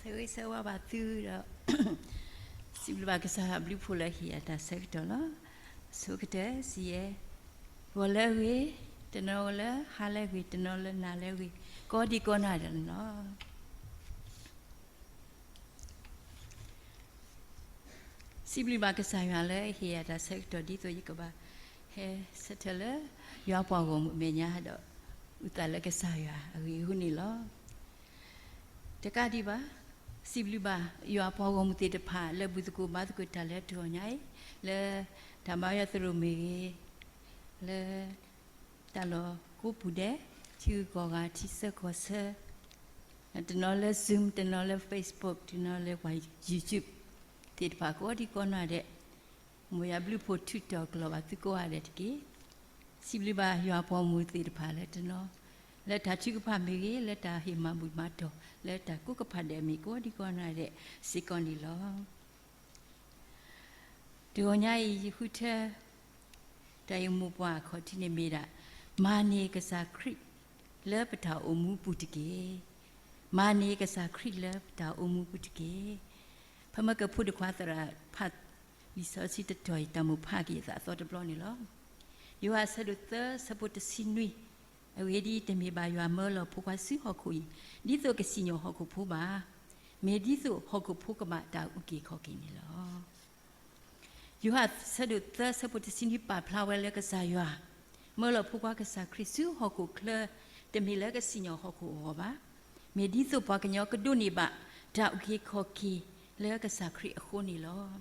သဂၢၢ်ဆၢဝါဘၣ်သုဒီး စံးဘျုးဘၣ်ကစၢ်ယွၤအဘျုးအဖှိၣ်လၢဟ့ၣ်ယၤတၢ်ဆၢကတီၢ်လီၤ. အဆိကတၢၢ်စံးယဲ, ဂီၤလၢအဂ့ၤ, တနီၤလၢဟါလၢအဂ့ၤ, တနီၤလၢနၤလၢအဂ့ၤ, ကိးဒံကိးနီၢ်ဒဲးလီၤ. စံးဘျုးဘၣ်ကစၢ်ယွၤလၢဟ့ၣ်ယၤတၢ်ဆၢကတီၢ် ဒ်သိးယကဘၣ်ဟဲဆၢထၢၣ်လၢ ယွၤပှၤဂီၢ်မုၢ်အမဲာ်ညါဒီး အုၣ်သးလၢကစၢ်ယွၤအဂ့ၢ်အဃိန့ၣ်လီၤ. တကးဒံးဘၣ်, စံးဘျုးဘၣ်ယွၤပှၤဂီၢ်မုၢ်သ့ၣ်တဖၣ် လၢဘူၣ်သကိးဘါသကိးတၢ်လၢတဂီၤညါအံၤ, လၢတၢ်ဘါယွၤသရိာ်မ့ၢ်ဂ့ၤ, လၢ တၢ်လီၢ်ကိးပူၤဒဲး, ထံဂုၤကီၢ်ဂၤ ထံဆၢကီၢ်ဆၢ, တနီၤလၢ Zoom, တနီၤလၢ Facebook, တနီၤလၢပှၤ YouTube သ့ၣ်တဖၣ် ကိးဒံကိးနီၢ်ဒဲး, မ်ယွၤဘျုးဖှိၣ်ထုးထီၣ်ကလီၤဘၣ်သုကိးဂၤဒဲးတက့ၢ်. စံးဘျုးဘၣ်ယွၤပှၤဂီၢ်မုၢ်သ့ၣ်တဖၣ်လၢတနီၤ, လၢတၢ်ထုကဖၣ်မ့ၢ်ဂ့ၤ, လၢတၢ်ဟ့ၣ်မၤဘူၣ်မၤတီၢ်, လၢတၢ်ကိးကဖၣ်ဒဲးမ့ၢ်ဂ့ၤ ကိးဒံကိးနီၢ်ဒဲးစ့ၢ်ကီးန့ၣ်လီၤ. တဂီၤညါအံၤ ယဃုထၢ တၢ်ဂ့ၢ်မိၢ်ပှၢ်အခီၣ်ထံးန့ၣ်မ့ၢ်ဒၣ်, မၤန့ၢ်ကစၢ်ခရံာ်လၢပတၢ်အိၣ်မူအပူၤတက့ၢ်. မၤန့ၢ်ကစၢ်ခရံာ်လၢပတၢ်အိၣ်မူအပူၤတက့ၢ်. ဖဲမ့ၢ်ကဖိတခွါသရၣ်ဖး လံာ်စီဆှံတတီၤအံၤ တၢ်မိၣ်ဖးက့ၤအသးအသီတဘျီန့ၣ်လီၤ. ယိၤဟၣ်အဆၢဒိၣ်သၢ ဆၢဖိတဆံနွံ, အဂ့ၢ်ဒ်အံၤ, တမ့ၢ်ဘၣ်ယွၤမၢလီၤဖိခွါဆူဟီၣ်ခိၣ်အံၤ ဒ်သိးကစံၣ်ညီၣ်ဟီၣ်ခိၣ်ဖိဘၣ်. မ့ၢ်ဒ်သိးဟီၣ်ခိၣ်ဖိကဘၣ်တၢ်အုၣ်က့ၤခီၣ်က့ၤန့ၣ်လီၤ. ယိၤဟၣ်အဆၢဒိၣ်သၢ ဆၢဖိတဆံနွံ ပာ်ဖျါဝဲလၢကစၢ်ယွၤ မၢလီၤဖိခွါကစၢ်ခရံာ်ဆူဟီၣ်ခိၣ်ချၢ, တမ့ၢ်လၢကစံၣ်ညီၣ်ဟီၣ်ခိၣ်အဂီၢ်ဘၣ်. မ့ၢ်ဒ်သိးပှၤကညီကဒိးန့ၢ်ဘၣ်တၢ်အုၣ်က့ၤခီၣ်က့ၤလၢကစၢ်ခရံာ်အဃိန့ၣ်လီၤ.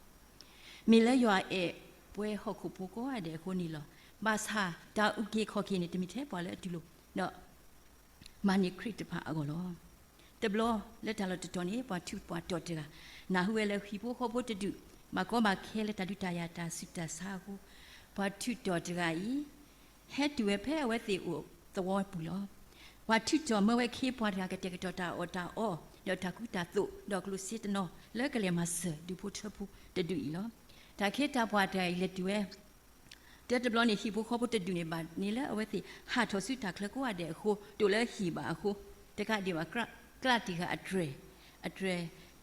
မ့ၢ်လၢယွၤအဲၣ်ပှၤဟီၣ်ခိၣ်ဖိကိးဂၤဒဲးအဃိန့ၣ်လီၤ. ဘၣ်ဆၣ်တၢ်အုၣ်က့ၤခီၣ်က့ၤန့ၣ် တမ့ၢ်ထဲပှၤလၢအတူၢ်လိာ် ဒီး မၤန့ၢ်ခရံာ်တဖၣ်အဂီၢ်လီၤ. တဘျီလၢတၢ်လီၢ်တတီၤန့ၣ် ပှၤထူးပှၤတီၤတဂၤ နၢ်ဟူဝဲလၢဟံၣ်ဖိဃီဖိတဒူၣ် ဘၣ်ကီဘၣ်ခဲလၢတၢ်ဒုးတၢ်ယၤတၢ်ဆူးတၢ်ဆါအဃိ, ပှၤထူးတီၤတဂၤအံၤ ဟဲတုၤဝဲဖဲအဝဲသ့ၣ်အိၣ်သဝီပူၤလီၤ. ပှၤထူးတီၤမၢဝဲခ့ပှၤတဂၤကတဲာ်ကတီၤတၢ်အီၣ်တၢ်အီ ဒီးတၢ်ကူတၢ်သိး ဒီးကျိၣ်စ့တနီၤ လၢကလဲၤမၤစၢၤဒူၣ်ဖိထၢဖိတဒူၣ်အံၤလီၤ. တၢ်ခ့တၢ်ပှၤတဂၤအံၤလဲၤတုၤဝဲ တၢတဘျီန့ၣ် ဟံၣ်ဖိဃီဖိတဒူၣ်န့ၣ် ဘၣ်န့ၣ်လၢအဝဲသ့ၣ်ဟးထီၣ်ဆူတၢ်ချၢကိးဂၤဒဲးအဃိ တအိၣ်လၢဟံၣ်ဘၣ်အဃိ, တကးဒံးဘၣ် ကျးတံၢ်ဃာ်အတြဲၤ, အတြဲၤ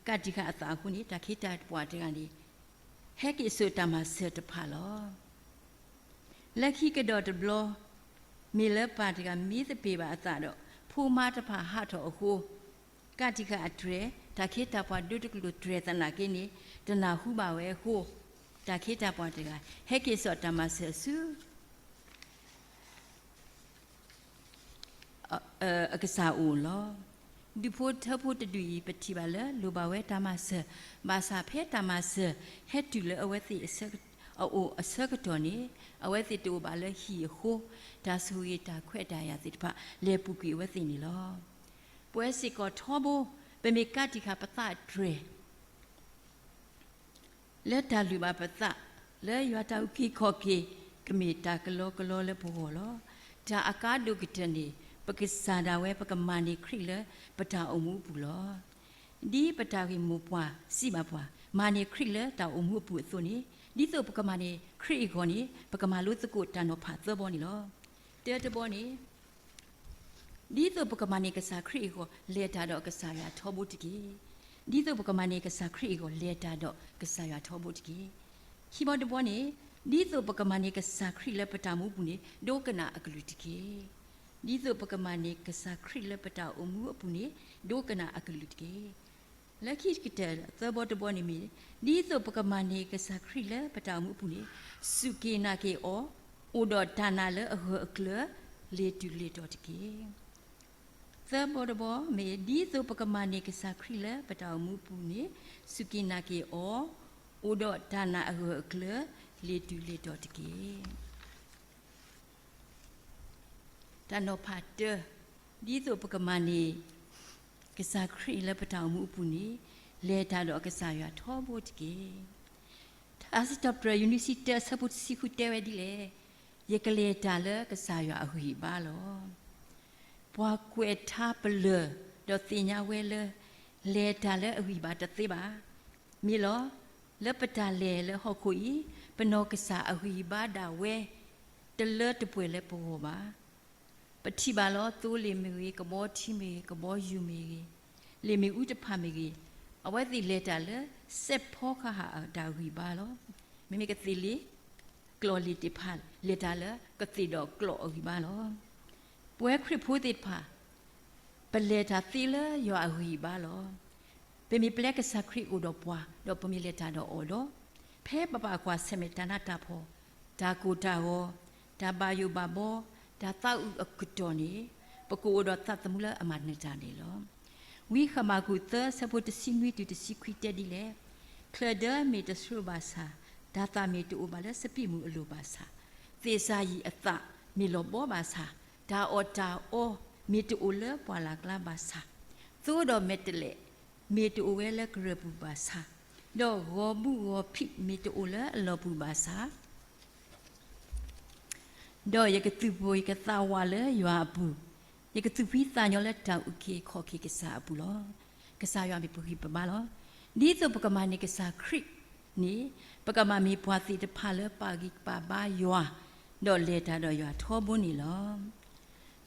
ကးတံၢ်ဃာ်အသးအဃိန့ၣ် တၢ်ခ့တၢ်ပှၤတဂၤန့ၣ် ဟဲက့ၤစိာ်တၢ်မၤစၢၤတဖၣ်လီၤ. လၢခံကဒီးတဘျီ မ့ၢ်လၢပၢ်တဂၤမ့ၢ်သပ့ၤဘၣ်အသးဒီး ဖိမါတဖၣ်ဟးထီၣ်အဃိ ကးတံၢ်ဃာ်အတြဲၤ, တၢ်ခ့တၢ်ပှၤဒိတကျိၤတြဲၤသနာ်က့န့ၣ် တနၢ်ဟူဘၣ်ဝဲအဃိ, တၢ်ခ့တၢ်ပှၤတဂၤ ဟဲက့ၤစိာ်တၢ်မၤစၢၤဆူ အကစၢ်အအိၣ်လီၤ. ဒူၣ်ဖိထၢဖိတဒူၣ်အံၤ ပထံၣ်ဘၣ်လၢလိၣ်ဘၣ်ဝဲတၢ်မၤစၢၤ, ဘၣ်ဆၣ်ဖဲတၢ်မၤစၢၤဟဲတုၤလၢအဝဲသ့ၣ်အအိၣ်အဆၢကတီၢ်န့ၣ် အဝဲသ့ၣ်တအိၣ်ဘၣ်လၢဟံၣ်အဃိ, တၢ်ဆိၣ်ဂ့ၤတၢ်ခွဲးတၢ်ယာ်သ့ၣ်တဖၣ် လဲၤပူၤကွံာ်အဝဲသ့ၣ်န့ၣ်လီၤ. ပဝဲစ့ၢ်ကီးထီဘိ ပမ့ၢ်ကးတံၢ်ဃာ်ပသးအတြဲၤ လၢတၢ်လုၢ်ဘၣ်ပသး လၢယွၤတၢ်အုၣ်က့ၤခီၣ်က့ၤ ကမ့ၢ်တၢ်ကလီကလီလၢပဂီၢ်လီၤ. တၢ်အကါဒိၣ်ကတၢၢ်န့ၣ် ပကစၢ်ဒၣ်ဝဲ ပကမၤန့ၢ်ခရံာ်လၢပတၢ်အိၣ်မူအပူၤလီၤ. ဒ်ပတၢ်ဂ့ၢ်မိၢ်ပှၢ်စံးဘၣ်ပှၤ မၤန့ၢ်ခရံာ်လၢတၢ်အိၣ်မူအပူၤအသိးန့ၣ်, ဒ်သိးပကမၤန့ၢ်ခရံာ်အဂီၢ်န့ၣ် ပကမၤလိသကိးတၢ်နီၤဖးသၢဘီန့ၣ်လီၤ. တၢတဘီန့ၣ် ဒ်သိးပကမၤန့ၢ်ကစၢ်ခရံာ်အဂီၢ် လဲၤတၢ်ဒီးကစၢ်ယွၤထီဘိတက့ၢ်. ဒ်သိးပကမၤန့ၢ်ကစၢ်ခရံာ်အဂီၢ် လဲၤတၢ်ဒီးကစၢ်ယွၤထီဘိတက့ၢ်. ခံဘီတဘီန့ၣ်, ဒ်သိးပကမၤန့ၢ်ကစၢ်ခရံာ်လၢပတၢ်အိၣ်မူအပူၤန့ၣ် ဒိကနၣ်အကလုၢ်တက့ၢ်. ဒ်သိးပကမၤန့ၢ်ကစၢ်ခရံာ်လၢပတၢ်အိၣ်မူအပူၤန့ၣ် ဒိကနၣ်အကလုၢ်တက့ၢ်. လၢခံကတၢၢ်သၢဘီတဘီန့ၣ်မ့ၢ်, ဒ်သိးပကမၤန့ၢ်ကစၢ်ခရံာ်လၢပတၢ်အိၣ်မူအပူၤန့ၣ် စူၢ်က့ၤနာ်က့ၤအီၤ, အိၣ်ဒီးတၢ်နာ်လၢအဂၢၢ်အကျၢၤ လ့ၤတုၤလ့ၤတီၤတက့ၢ်. သၢဘီတဘီမ့ၢ် ဒ်သိးပကမၤန့ၢ်ကစၢ်ခရံာ်လၢပတၢ်အိၣ်မူအပူၤန့ၣ် စူၢ်က့ၤနာ်က့ၤအီၤ, အိၣ်ဒီးတၢ်နာ်အဂၢၢ်အကျၢၤ လ့ၤတုၤလ့ၤတီၤတက့ၢ်. တၢ်နီၤဖးတၢ, ဒ်သိးပကမၤန့ၢ် ကစၢ်ခရံာ်လၢပတၢ်အိၣ်မူအပူၤန့ၣ် လဲၤတၢ်ဒီးကစၢ်ယွၤထီဘိတက့ၢ်. ထါစံးထီၣ်ပတြၢၤ ယူၢ်နွံဆံတၢ အဆၢဖိတဆံဃုတဲဝဲဒ်လဲၣ်, ယကလဲၤတၢ်လၢကစၢ်ယွၤအဂံၢ်အဘါလီၤ. ပှၤကွဲးထါပလၢၢ်ဒီးသ့ၣ်ညါဝဲလၢ လဲၤတၢ်လၢအဂံၢ်ဘါတသ့ဘၣ်. မ့ၢ်လီၤ, လၢပတၢ်လဲၤလၢဟီၣ်ခိၣ်အံၤ ပနီၢ်ကစၢ်အဂံၢ်ဘါဒၣ်ဝဲ တလၢတပှဲၤလၢပဂီၢ်ဘၣ်. ပထံၣ်ဘၣ်လီၤ သိလ့ၣ်မ့ၢ်ဂ့ၤ, ကဘီထံမ့ၢ်ဂ့ၤ, ကဘီယူၤမ့ၢ်ဂ့ၤ, လ့ၣ်မ့ၣ်အူတဖၣ်မ့ၢ်ဂ့ၤ, အဝဲသ့ၣ်လဲၤတၢ်လၢစဲးဖီကဟၣ်အတၢ်ဂံၢ်ဘါလီၤ. မ့မ့ၢ်ကသ့ၣ်လံၤကျီၢ်လံၤသ့ၣ်တဖၣ် လဲၤတၢ်လၢကသ့ၣ်ဒီးကျီၢ်အဂံၢ်ဘါလီၤ. ပဝဲခရံာ်ဖိသ့ၣ်တဖၣ် ပလဲၤတၢ်သ့လၢယွၤအဂံၢ်ဘါလီၤ. ပမ့ၢ်ပျဲကစၢ်ခရံာ်အိၣ်ဒီးပှၤ ဒီးပမ့ၢ်လဲၤတၢ်ဒီးအီၤဒီး ဖဲပဘၣ်ကွၢ်ဆၢၣ်မဲာ်တၢ်နးတၢ်ဖှီၣ်, တၢ်ကိၢ်တၢ်ဂီၤ, တၢ်ဘၣ်ယိၣ်ဘၣ်ဘီ, တၢ်သးအုးအကတီၢ်န့ၣ် ပကအိၣ်ဒီးသးသမူလၢအမၤနၢၤတၢ်န့ၣ်လီၤ. ဝံဃဘးကူာ်သၢ ဆၢဖိတဆံနွံတုၤတဆံခွံတဲဒ်လဲၣ်. ချၢၣ်ဒၢမ့ၢ်တဆှိဘၣ်ဆၣ်, တၢ်သၣ်မ့ၢ်တအိၣ်ဘၣ်လၢစပံးမုၢ်အလိၤဘၣ်ဆၣ်, သ့ၣ်စၢ်ယံာ်အသၣ်မ့ၢ်လီၤဘီဘၣ်ဆၣ်, တၢ်အီၣ်တၢ်အီမ့ၢ်တအိၣ်လၢပှၢ်လၢ်ကျါဘၣ်ဆၣ်, သိဒီးမဲာ်တဲးလဲး မ့ၢ်တအိၣ်ဝဲလၢကရၢၢ်ပူၤဘၣ်ဆၣ်, ဒီးဂီၤဘူးဂီၤဖံးမ့ၢ်တအိၣ်လၢအလီၢ်ပူၤဘၣ်ဆၣ်, ဒီးယကသူၣ်ပိၢ်ယကသးဝးလၢယွၤအပူၤ, ယကသူၣ်ဖှံသးညီလၢတၢ်အုၣ်က့ၤခီၣ်က့ၤကစၢ်အပူၤလီၤ. ကစၢ်ယွၤမ့ၢ်ပဂံၢ်ပဘါလီၤ. ဒ်သိးပကမၤန့ၢ်ကစၢ်ခရံာ်န့ၣ်, ပကဘၣ်မ့ၢ်ပှၤသ့ၣ်တဖၣ်လၢပာ်ဂံၢ်ပာ်ဘါယွၤ, ဒီးလဲၤတၢ်ဒီးယွၤထီဘိန့ၣ်လီၤ.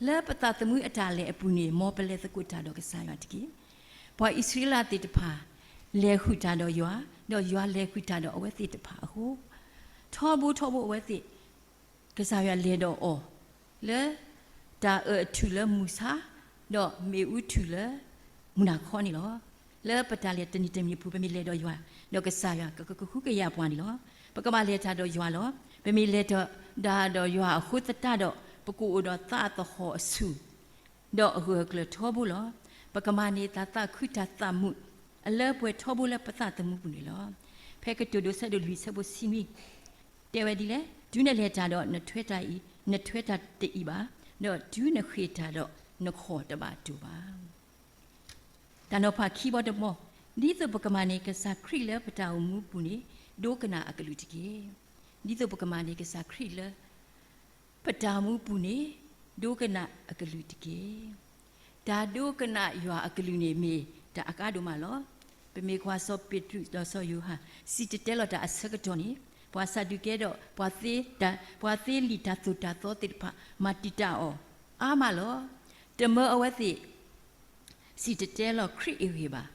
လၢပသးသမူအတၢ်လဲၤအပူၤန့ၣ် မ်ပလဲၤသကိးတၢ်ဒီးကစၢ်ယွၤတက့ၢ်. ပှၤအံၣ်စရ့လးသ့ၣ်တဖၣ် လဲၤဃုာ်တၢ်ဒီးယွၤ, ဒီးယွၤလဲၤဃုာ်တၢ်ဒီးအဝဲသ့ၣ်တဖၣ်အဃိ, ထီဘိထီဘိအဝဲသ့ၣ် ကစၢ်ယွၤလဲၤဒီးအီၤ လၢတၢ်အၢၣ်အထူၣ်လၢမုၢ်ဆါ, ဒီးမ့ၣ်အူထူၣ်လၢမုၢ်နၤခီန့ၣ်လီၤ. လၢပတၢ်လဲၤတနံၤတမံၤအပူၤ ပမ့ၢ်လဲၤဒီးယွၤ, ဒီးကစၢ်ယွၤကကဟုကယာ်ပှၤန့ၣ်လီၤ. ပကဘၣ်လဲၤတၢ်ဒီးယွၤလီၤ. ပမ့ၢ်လဲၤတၢ်ဒီးယွၤအဃိသတးဒီး ပကအိၣ်ဒီးသးအသဟီၣ်အဆူၣ် ဒီးအဂၢၢ်အကျၢၤထီဘိလီၤ. ပကမၤန့ၢ်တၢ်သးခုတၢ်သးမုာ် အလၢပှဲၤထီဘိလၢပသးသမူပူၤန့ၣ်လီၤ. ဖဲကတိၤဒိဆၢဒိၣ်လွံၢ်ဆၢဖိဆံနွံ တဲဝဲဒ်လဲၣ်, တုၤနလဲၤတၢ်ဒီး နထွဲတၢ်အံၤ, နထွဲတၢ်တအံၤဘၣ်, ဒီးတုၤနဃ့ၢ်တၢ်ဒီး နခီၣ်တဘၣ်တိၢ်ဘၣ်. တၢ်နီၤဖးခံဘီတဘီ, ဒ်သိးပကမၤန့ၢ်ကစၢ်ခရံာ်လၢပတၢ်အိၣ်မူပူၤန့ၣ် ဒိကနၣ်အကလုၢ်တက့ၢ်. ဒ်သိးပကမၤန့ၢ်ကစၢ်ခရံာ်လၢ ပတၢ်အိၣ်မူပူၤန့ၣ် ဒိကနၣ်အကလုၢ်တက့ၢ်. တၢ်ဒိကနၣ်ယွၤအကလုၢ်န့ၣ်မ့ၢ်တၢ်အကါဒိၣ်မးလီၤ. ပမ့ၢ်ကွၢ်စီၤပ့းတရူးဒီးစီၤယိၤဟၣ် စံၣ်တဲၤတဲလီၤတၢ်အဆၢကတီၢ်န့ၣ် ပှၤစၤဒူၤကဲဒီး ပှၤသ့လံာ်တၢ်သိၣ်တၢ်သီသ့ၣ်တဖၣ် မၤတံာ်တာ်အီၤအါမးလီၤ. တမၢအဝဲသ့ၣ် စံၣ်တဲၤတဲလီၤခရံာ်အဂ့ၢ်ဘၣ်.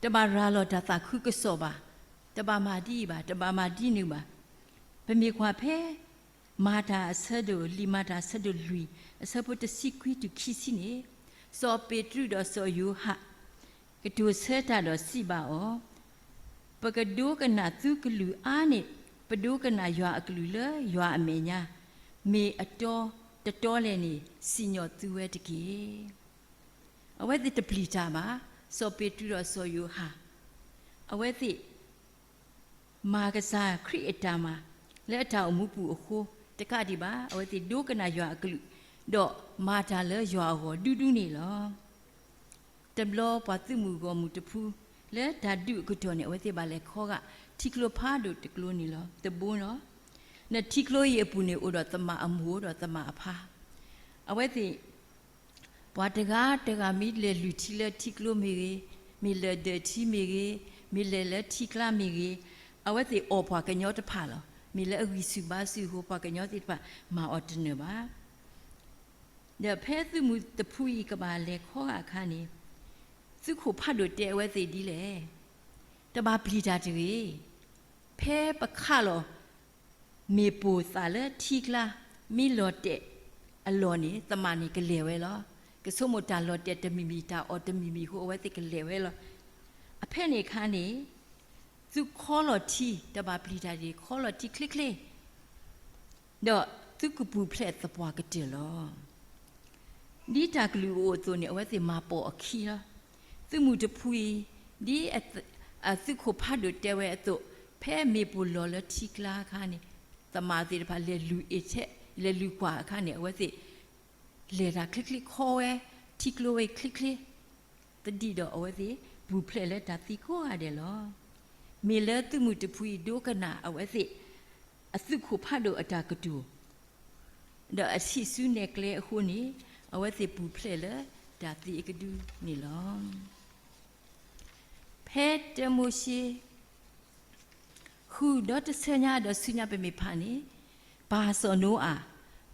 တဘၣ်ရၤလီၤတၢ်သးခုကစီၣ်ဘၣ်. တဘၣ်မၤဒ်အံၤဘၣ်, တဘၣ်မၤဒ်န့ၣ်ဘၣ်. ပမ့ၢ်ကွၢ်ဖဲ မၤတၢ်အဆၢဒိၣ် လံာ်မၤတၢ်အဆၢဒိၣ်လွံၢ် အဆၢဖိတဆံခွံတုၤခံဆံန့ၣ်, စီၤပ့းတရူးဒီးစီၤယိၤဟၣ် ကတိၤဆၢတၢ်ဒီးစံးဘၣ်အီၤ, ပကဒိကနၣ်သုကလုၢ်အါန့ၢ် ပဒိကနၣ်ယွၤအကလုၢ်လၢယွၤအမဲာ်ညါ, မ့ၢ်အတီတတီလဲၣ်န့ၣ် စံၣ်ညီၣ်သုဝဲတက့ၢ်. အဝဲသ့ၣ်တပျံၤတၢ်ဘၣ်. စီၤပ့းတရူးဒီးစီၤယိၤဟၣ် အဝဲသ့ၣ် မၤကစၢ်ခရံာ်အတၢ်မၤ လၢအတၢ်အိၣ်မူပူၤအဃိ တကးဒံးဘၣ် အဝဲသ့ၣ်ဒိကနၣ်ယွၤအကလုၢ် ဒီးမၤတၢ်လၢယွၤအဂီၢ်ဒူဒူန့ၣ်လီၤ. တဘျီပှၤသုးမုၢ်ဂီၢ်မုၢ်တဖု လၢတၢ်ဒုးအကတီၢ်န့ၣ် အဝဲသ့ၣ်ဘၣ်လဲၤခီဂာ်ထံကျိဖးဒိၣ်တကျိန့ၣ်လီၤ, တဘိလီၤ. ဒီးထံကျိအံၤအပူၤန့ၣ် အိၣ်ဒီးသမၣ်အမိၢ်ဒီးသမၣ်အဖါ, အဝဲသ့ၣ် ပှၤတဂၤတဂၤမ့ၢ်လဲၤလုၢ်ထံလၢထံကျိမ့ၢ်ဂ့ၤ, မ့ၢ်လဲၤဒၢးထံမ့ၢ်ဂ့ၤ, မ့ၢ်လဲၤလၢထံကျါမ့ၢ်ဂ့ၤ, အဝဲသ့ၣ်အီၣ်ပှၤကညီတဖၣ်လီၤ. မ့ၢ်လၢအဂံၢ်ဆူၣ်ဘါဆူၣ်အဃိ ပှၤကညီသ့ၣ်တဖၣ်မၤအီၤတနၢၤဘၣ်. ဒီးဖဲသုးမုၢ်တဖုအံၤကဘၣ်လဲၤခီဂာ်အခါန့ၣ်, သုးခိၣ်ဖးဒိၣ်တဲအဝဲသ့ၣ်ဒ်လဲၣ်, တဘၣ်ပျံၤတၢ်တဂ့ၤ. ဖဲပခးလီၤ မ့ၣ်ပိၢ်သၣ်လၢထံကျါ မ့ၢ်လီၤတဲာ်အလီၢ်န့ၣ် သမၣ်န့ၣ်ကလဲၤဝဲလီၤ. ကဆိကမိၣ်တၢ်လီၤတဲာ်တမံၤမံၤ တၢ်အီၣ်တမံၤမံၤအဃိ အဝဲသ့ၣ်ကလဲၤဝဲလီၤ. အဖဲန့ၣ်အခါန့ၣ် သုခီလီၤထံ တဘၣ်ပျံၤတၢ်တဂ့ၤ ခီလီၤထံချ့ချ့ ဒီးသုကပူၤဖျဲးသပှၢ်ကတၢၢ်လီၤ. ဒ်တၢ်ကလုၢ်အိၣ်အသိးန့ၣ် အဝဲသ့ၣ်မၤပိာ်အခံလီၤ. သုးမုၢ်တဖုအံၤ ဒ်အသုးခိၣ်ဖးဒိၣ်တဲဝဲအသိး, ဖဲမ့ၣ်ပိၢ်လီၤလၢထံကျါအခါန့ၣ် သမၣ်သ့ၣ်တဖၣ်လဲၤလုၢ်အ့ၣ်ထဲ လဲၤလုၢ်ကွၢ်အခါန့ၣ် အဝဲသ့ၣ် လဲၤတၢ်ချ့ချ့ ခီဝဲထံကျိဝဲချ့ချ့ သဒံးဒီးအဝဲသ့ၣ် ပူၤဖျဲးလၢတၢ်သံကိးဂၤဒဲးလီၤ. မ့ၢ်လၢသုးမုၢ်တဖုအံၤဒိကနၣ်အဝဲသ့ၣ် အသုးခိၣ်ဖးဒိၣ်အတၢ်ကတိၤ ဒီးအဆံးစုနဲၣ်ကျဲအဃိန့ၣ် အဝဲသ့ၣ်ပူၤဖျဲးလၢတၢ်သံအကဒုန့ၣ်လီၤ. ဖဲတၢမိၤၡ့ ဃုာ်ဒီးတဆၢညါဒီးဆူညါပမ့ၢ်ဖးန့ၣ်, ပၢ်စီၤနိအၤ,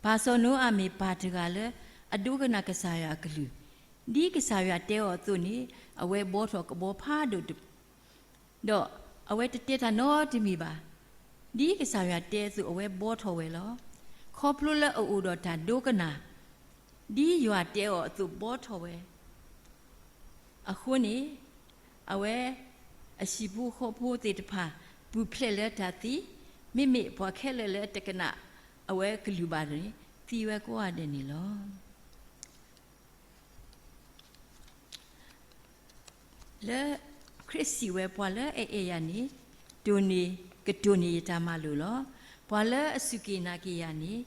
ပၢ်စီၤနိအၤမ့ၢ်ပၢ်တဂၤလၢ အဒိကနၣ်ကစၢ်ယွၤအကလုၢ်, ဒ်ကစၢ်ယွၤတဲအီၤအသိးန့ၣ် အဝဲဘှီထီၣ်ကဘီဖးဒိၣ်တ ဒီးအဝဲတတဲတၢ်နီတမံၤဘၣ်. ဒ်ကစၢ်ယွၤတဲအသိးအဝဲဘှီထီၣ်ဝဲလီၤ. ခီဖျိလၢအအိၣ်ဒီးတၢ်ဒိကနၣ် ဒ်ယွၤတဲအီၤအသိးဘှီထီၣ်ဝဲ အဃိန့ၣ် အဝဲအဟံၣ်ဖိဃီဖိသ့ၣ်တဖၣ် ပူၤဖျဲးလၢတၢ်သံ, မ့မ့ၢ်ပှၤခဲလၢာ်လၢတကနၣ်အဝဲကလုၢ်ဘၣ်န့ၣ် သံဝဲကိးဂၤဒဲးန့ၣ်လီၤ. လၢခရံာ်စံးဝဲ ပှၤလၢအအဲၣ်ယၤန့ၣ် တိၢ်န့ၢ်, ကတိၢ်န့ၢ်ယတၢ်မၤလိာ်လီၤ. ပှၤလၢအစူၢ်က့ၤနာ်က့ၤယၤန့ၣ်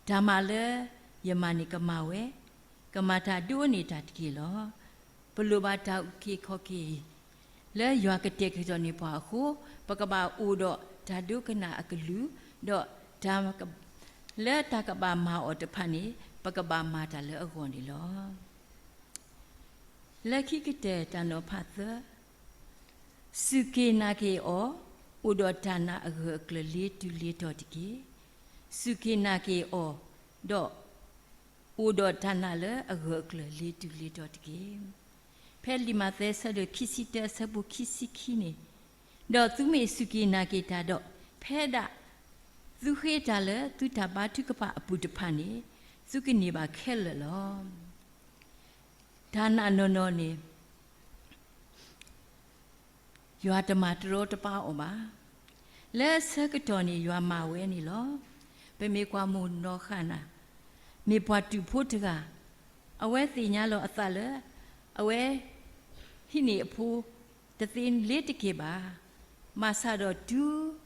တၢ်မၤလၢယမၤန့ၣ်ကမၤဝဲ, ကမၤတၢ်ဒိးန့ၢ်တၢ်တက့ၢ်လီၤ. ပလိၣ်ဘၣ်တၢ်အုၣ်က့ၤခီၣ်က့ၤ လၢယွၤကတဲာ်ကတီၤန့ၢ်ပှၤအဃိ ပကဘၣ်အိၣ်ဒီးတၢ်ဒိကနၣ်အကလုၢ်, ဒီးတၢ်က လၢတၢ်ကဘၣ်မၤအီၤတဖၣ်န့ၣ် ပကဘၣ်မၤတၢ်လၢအဂီၢ်န့ၣ်လီၤ. လၢခံကတၢၢ်တၢ်နီၤဖးသၢ, စူၢ်က့ၤနာ်က့ၤအီၤ အိၣ်ဒီးတၢ်နာ်အဂၢၢ်အကျၢၤလ့ၤတုၤလ့ၤတီၤတက့ၢ်. စူၢ်က့ၤနာ်က့ၤအီၤ ဒီး အိၣ်ဒီးတၢ်နာ်လၢအဂၢၢ်အကျၢၤလ့ၤတုၤလ့ၤတီၤတက့ၢ်. ဖဲလံာ်မးသဲအဆၢဒိၣ်ခံဆံတၢအဆၢဖိခံဆံခံန့ၣ်, ဒီးသုမ့ၢ်စူၢ်က့ၤနာ်က့ၤတၢ်ဒီး ဖဲဒၣ်သုဃ့တၢ်လၢသုတၢ်ဘါထုကဖၣ်အပူၤတဖၣ်န့ၣ် သုကန့ၢ်ဘၣ်ခဲလၢာ်လီၤ. တၢ်နာ်နီၢ်နီၢ်န့ၣ် ယွၤတမၤတရီတပါအီၤဘၣ်. လၢဆၢကတီၢ်န့ၣ်ယွၤမၤဝဲန့ၣ်လီၤ. ပမ့ၢ်ကွၢ်မိၢ်နီၢ်ဃၣ်နၤ မ့ၢ်ပှၤတူာ်ဖိတဂၤ, အဝဲသ့ၣ်ညါလီၤအသးလၢ အဝဲ ဟံးန့ၢ်အဖိတသ့လ့ၤတက့ၢ်ဘၣ်. ဘၣ်ဆၣ်ဒီးတုၤ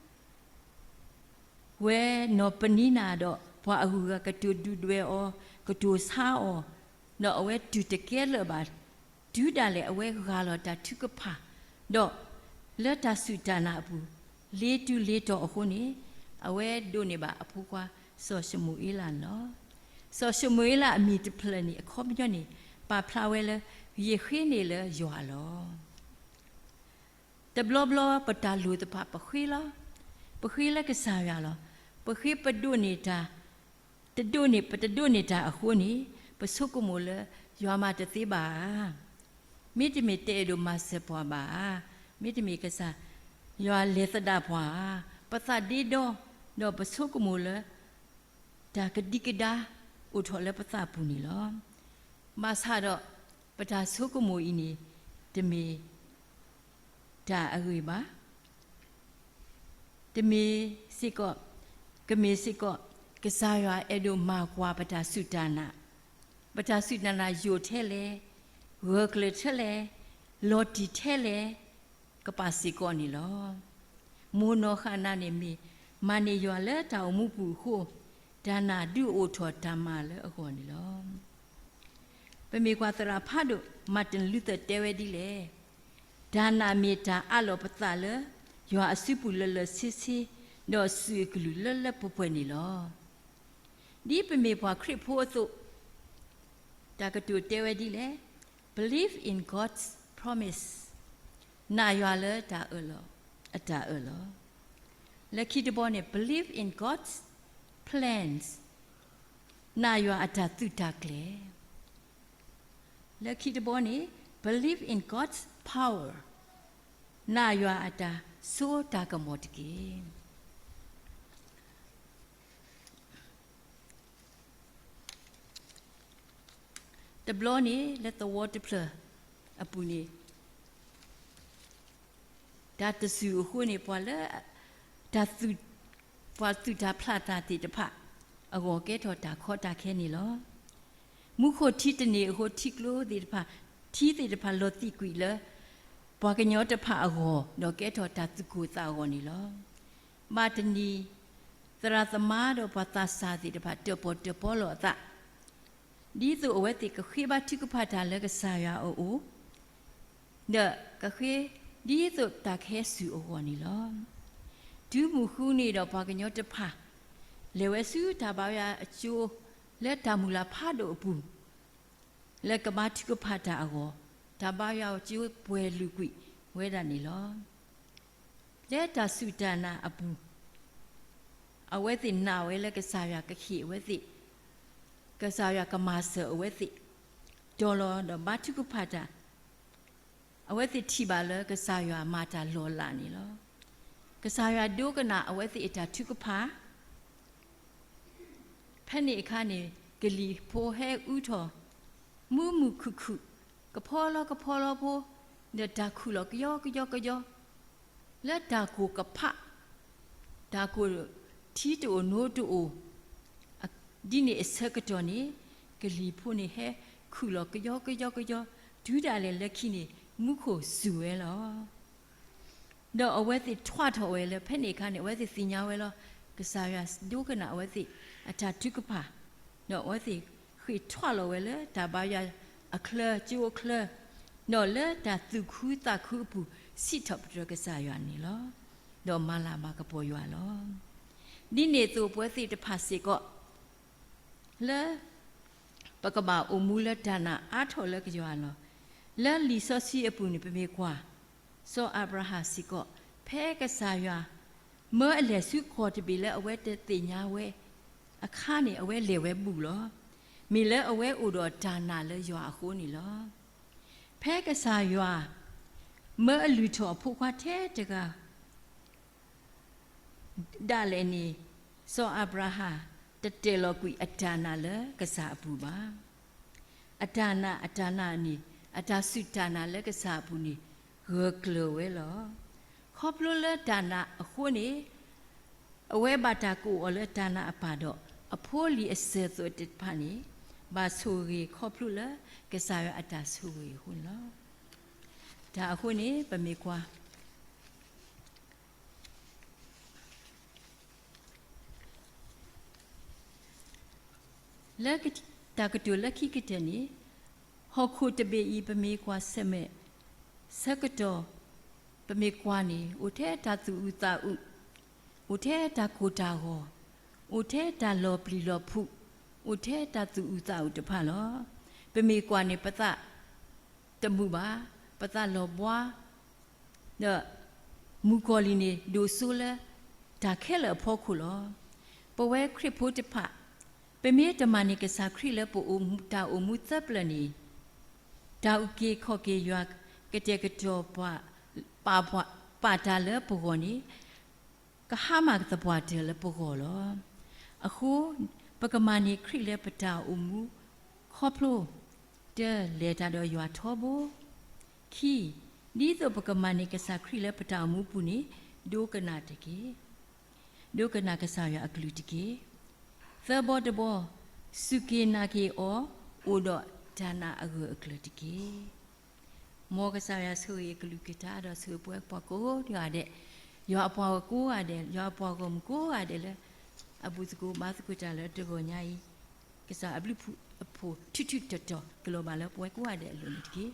ဝဲနီၢ်ပနံၤနၤဒီး ပှၤအဂုၤအဂၤကတိၤဒုၣ်ဒွဲၣ်အီၤ, ကတိၤဆါအီၤ, ဒီးအဝဲတုၤတကဲလၢာ်ဘၣ်. တုၤဒၣ်လဲာ်အဝဲဂၢ်လီၤတၢ်ထုကဖၣ်, ဒီးလၢတၢ်စူၢ်တၢ်နာ်အပူၤ လ့ၤတုၤလ့ၤတီၤအဃိန့ၣ် အဝဲဒိးန့ၢ်ဘၣ်အဖိခွါစီၤၡမူၤအ့လးန့ၣ်လီၤ. စီၤၡမူၤအ့လးအမံၤတဖျၢၣ်န့ၣ် အခီပညီန့ၣ် ပာ်ဖျါဝဲလၢ ယဃ့န့ၢ်လၢယွၤလီၤ. တဘျီဘျီပတၢ်လိၣ်တဖၣ်ပဃ့လီၤ. ပဃ့လၢကစၢ်ယွၤလီၤ. ပဃ့ပဒိးန့ၢ်တၢ်, တဒိးန့ၢ်, ပတဒိးန့ၢ်တၢ်အဃိန့ၣ် ပဆိကမိၣ်လၢ ယွၤမၤတသ့ဘၣ်ဧါ. မ့တမ့ၢ်တအဲၣ်ဒိးမၤစၢၤပှၤဘၣ်ဧါ. မ့တမ့ၢ်ကစၢ်ယွၤလဲၤသဒၣ်ပှၤဧါ. ပသးဒ့ဒီ, ဒီးပဆိကမိၣ်လၢ တၢ်ကဒံကဒါအိၣ်ထီၣ်လၢပသးပူၤန့ၣ်လီၤ. ဘၣ်ဆၣ်ဒီး ပတၢ်ဆိကမိၣ်အံၤန့ၣ် တမ့ၢ်တၢ်အဂ့ၤဘၣ်. တမ့ၢ်စ့ၢ်ကီး, ကမ့ၢ်စ့ၢ်ကီး ကစၢ်ယွၤအဲၣ်ဒိးမၤကွၢ်ပတၢ်စူၢ်တၢ်နာ်, ပတၢ်စူၢ်တၢ်နာ်ယိာ်ထဲလဲၣ်, ဂၢၢ်ကျၢၤထဲလဲၣ်, လီၤတံၢ်ထဲလဲၣ် ကပာ်စ့ၢ်ကီးန့ၣ်လီၤ. မိၢ်နီၢ်ဃၣ်နၤန့ၣ်မ့ၢ် မၤန့ၢ်ယွၤလၢတၢ်အိၣ်မူပူၤအဃိ, တၢ်နာ်ဒုးအိၣ်ထီၣ်တၢ်မၤလၢအဂီၢ်န့ၣ်လီၤ. ပမ့ၢ်ကွၢ်သရၣ်ဖးဒိၣ် Martin Luther တဲဝဲဒ်လဲၣ်, တၢ်နာ်မ့ၢ်တၢ်အးလီၤပသးလၢ ယွၤအစုပူၤလၢာ်လၢာ်ဆ့ဆ့, ဒီးစုၣ်အကလုၢ်လၢလၢပှဲၤပှဲၤန့ၣ်လီၤ. ဒ်ပမ့ၢ်ပှၤခရံာ်ဖိအသိး, တၢ်ကတိၤတဲဝဲဒ်လဲၣ်, believe in God's promise, နာ်ယွၤလၢတၢ်အၢၣ်လီၤ, အတၢ်အၢၣ်လီၤ. လၢခံတဘီန့ၣ် believe in God's plans, နာ်ယွၤအတၢ်သုးတၢ်ကျဲၤ. လၢခံတဘီန့ၣ် believe in God's power, နာ်ယွၤအတၢ်စိတၢ်ကမီၤတက့ၢ်. တဘျီန့ၣ် လၢသဝီတဖျၢၣ်အပူၤန့ၣ် တၢ်တစူၢ်အဃိန့ၣ် ပှၤလၢ တၢ်သူၣ်, ပှၤသူၣ်တၢ်ဖျးတၢ်သ့ၣ်တဖၣ်အဂီၢ် ကဲထီၣ်တၢ်ကီတၢ်ခဲန့ၣ်လီၤ. မူခိၣ်ထံတန့ၢ်အဃိ ထံကျိသ့ၣ်တဖၣ်, ထံသ့ၣ်တဖၣ်လီၤသံးကွံာ်လၢ ပှၤကညီတဖၣ်အဂီၢ် ဒီးကဲထီၣ်တၢ်သူၣ်ကိၢ်သးဂီၤန့ၣ်လီၤ. ဘၣ်တနံၤ သရၣ်သမါဒီးပှၤသးစၢ်သ့ၣ်တဖၣ် တၢၣ်ပီၣ်တၢၣ်ပီလီၤအသး ဒ်သိးအဝဲသ့ၣ်ကဃ့ဘါထုကဖၣ်တၢ်လၢကစၢ်ယွၤအအိၣ်, ဒီးကဃ့ဒ်သိးတၢ်ကဟဲစူၢ်အဂီၢ်န့ၣ်လီၤ. တုၤမုၢ်ဃုနံၤဒီးပှၤကညီတဖၣ် လဲၤဝဲဆူတၢ်ဘါယွၤအကၠိ လၢတၢ်မုၢ်လၢ်ဖးဒိၣ်အပူၤ လၢကဘါထုကဖၣ်တၢ်အဂီၢ်, တၢ်ဘါယွၤအကၠိပှဲၤလုာ်ကွံာ်ဝဲဒၣ်န့ၣ်လီၤ. လၢတၢ်စူၢ်တၢ်နာ်အပူၤ အဝဲသ့ၣ်နာ်ဝဲလၢကစၢ်ယွၤကဟ့ၣ်အဝဲသ့ၣ်, ကစၢ်ယွၤကမၤစၢၤအဝဲသ့ၣ်, တီၤလီၤဒီးဘါထုကဖၣ်တၢ်, အဝဲသ့ၣ်ထံၣ်ဘၣ်လၢကစၢ်ယွၤမၤတၢ်လီၤလးန့ၣ်လီၤ. ကစၢ်ယွၤဒိကနၣ်အဝဲသ့ၣ်အတၢ်ထုကဖၣ်, ဖဲန့ၣ်အခါန့ၣ် ကလံၤဖိဟဲအူထီၣ် မူးမူးခုၣ်ခုၣ်, ကဖီလီကဖီလီဖိ, ဒီးတၢ်ခုၣ်လီၤကယီကယီကယီ, လၢတၢ်ကိၢ်ကဖး, တၢ်ကိၢ်ထံတအိၣ်နိတအိၣ်, ဒ်န့ၣ်အဆၢကတီၢ်န့ၣ် ကလံၤဖိန့ၣ်ဟဲခုၣ်လီၤကယီကယီကယီ, တုၤဒၣ်လဲာ်လၢခံန့ၣ် မူခိၣ်စူၤဝဲလီၤ. ဒီးအဝဲသ့ၣ်ထွးထီၣ်ဝဲလၢ ဖဲန့ၣ်အခါန့ၣ် အဝဲသ့ၣ်သ့ၣ်ညါဝဲလီၤ. ကစၢ်ယွၤဒိကနၣ်အဝဲသ့ၣ်အတၢ်ထုကဖၣ်, ဒီးအဝဲသ့ၣ်ဃ့ၢ်ထွးလီၤဝဲလၢတၢ်ဘါယွၤအချၢကၠိအချၢ, ဒီးလၢတၢ်သူၣ်ခုသးခုအပူၤ စံးထီၣ်ပတြၢၤကစၢ်ယွၤန့ၣ်လီၤ. ဒီးမၤလၤမၤကပီၤယွၤလီၤ. ဒ်န့ၣ်အသိးပဝဲသ့ၣ်တဖၣ်စ့ၢ်ကီး လၢ ပကဘၣ်အိၣ်မူလၢတၢ်နာ်အါထီၣ်လၢကစၢ်ယွၤလီၤ. လၢလံာ်စီဆှံအပူၤန့ၣ် ပမ့ၢ်ကွၢ် စီၤအၤဘြၤဟၣ်စ့ၢ်ကီး ဖဲကစၢ်ယွၤ မၢအလဲၤဆူကီၢ်တဘ့ၣ်လၢအဝဲတသ့ၣ်ညါဝဲအခါန့ၣ် အဝဲလဲၤဝဲဘူၣ်လီၤ. မ့ၢ်လၢအဝဲအိၣ်ဒီးတၢ်နာ်လၢယွၤအဃိန့ၣ်လီၤ. ဖဲကစၢ်ယွၤ မၢအလုၢ်ထီၣ်အဖိခွါထဲတဂၤ ဒၣ်လဲာ်န့ၣ် စီၤအၤဘြၤဟၣ် တတဲာ်လီၤကွံာ်အတၢ်နာ်လၢကစၢ်အပူၤဘၣ်. အတၢ်နာ် အတၢ်နာ်န့ၣ် အတၢ်စူၢ်တၢ်နာ်လၢကစၢ်အပူၤန့ၣ် ဂၢၢ်ကျၢၤဝဲလီၤ. ခီဖျိလၢတၢ်နာ်အဃိန့ၣ် အဝဲဘၣ်တၢ်ကအိၣ်အီၤလၢတၢ်နာ်အပၢ်ဒီး အဖိလံၤအစၢၤအသွဲၣ်သ့ၣ်တဖၣ်န့ၣ် ဘၣ်ဆိၣ်ဂ့ၤခီဖျိလၢကစၢ်ယွၤအတၢ်ဆိၣ်ဂ့ၤအဃိန့ၣ်လီၤ. တၢ်အဃိန့ၣ် ပမ့ၢ်ကွၢ် လၢတၢ်ကတိၤလၢခံကတၢၢ်န့ၣ် ဟီၣ်ခိၣ်တဘ့ၣ်အံၤ ပမ့ၢ်ကွၢ်ဆၢၣ်မဲာ်ဆၢကတီၢ် ပမ့ၢ်ကွၢ်န့ၣ် အိၣ်ထဲတၢ်သူၣ်အုးသးအုး, အိၣ်ထဲတၢ်ကိၢ်တၢ်ဂီၤ, အိၣ်ထဲတၢ်လီၤပျံၤလီၤဖုး, အိၣ်ထဲတၢ်သူၣ်အုးသးအုးတဖၣ်လီၤ. ပမ့ၢ်ကွၢ်န့ၣ် ပသးတမုာ်ဘၣ်, ပသးလီၤဘှါ ဒီးမုၣ်ကီၤလံၢ်န့ၣ် ဒိၣ်စိလၢတၢ်ခဲလၢာ်အဖီခိၣ်လီၤ. ပဝဲခရံာ်ဖိတဖၣ် ပမ့ၢ်တမၤန့ၢ်ကစၢ်ခရံာ်လၢပအိၣ်မူတၢ်အိၣ်မူသၢပျၢၤန့ၣ် တၢ်အုၣ်က့ၤခီၣ်က့ၤယွၤကတဲာ်ကတီၤပာ် ပာ်တၢ်လၢပဂီၢ်န့ၣ် ကဟါမၢ်ကသပှၢ်တၢၢ်လၢပဂီၢ်လီၤ. အဃိ ပကမၤန့ၢ်ခရံာ်လၢပတၢ်အိၣ်မူခီဖျိ တၢ လဲၤတၢ်ဒီးယွၤထီဘိ, ခံ, ဒ်သိးပကမၤန့ၢ်ကစၢ်ခရံာ်လၢပတၢ်အိၣ်မူပူၤန့ၣ် ဒိကနၣ်တက့ၢ်. ဒိကနၣ်ကစၢ်ယွၤအကလုၢ်တက့ၢ်. သၢဘီတဘီ, စူၢ်က့ၤနာ်က့ၤအီၤ အိၣ်ဒီးတၢ်နာ်အဂၢၢ်အကျၢၤတက့ၢ်. မ်ကစၢ်ယွၤဆိၣ်ဂ့ၤအကလုၢ်ကထါဒီးဆိၣ်ဂ့ၤပဝဲပှၤကိးဂၤဒဲး, ယွၤအပှၤဂီၢ်ကိးဂၤဒဲး, ယွၤအပှၤဂီၢ်မုၢ်ကိးဂၤဒဲးလၢ အဘူၣ်သကိးဘါသကိးတၢ်လၢတဂီၤညါအံၤ, ကစၢ်အဘျုးအဖှိၣ်ထူးထူးတီၤတီၤ ကလီၤဘၣ်လၢပဝဲကိးဂၤဒဲးအလိၤန့ၣ်တက့ၢ်.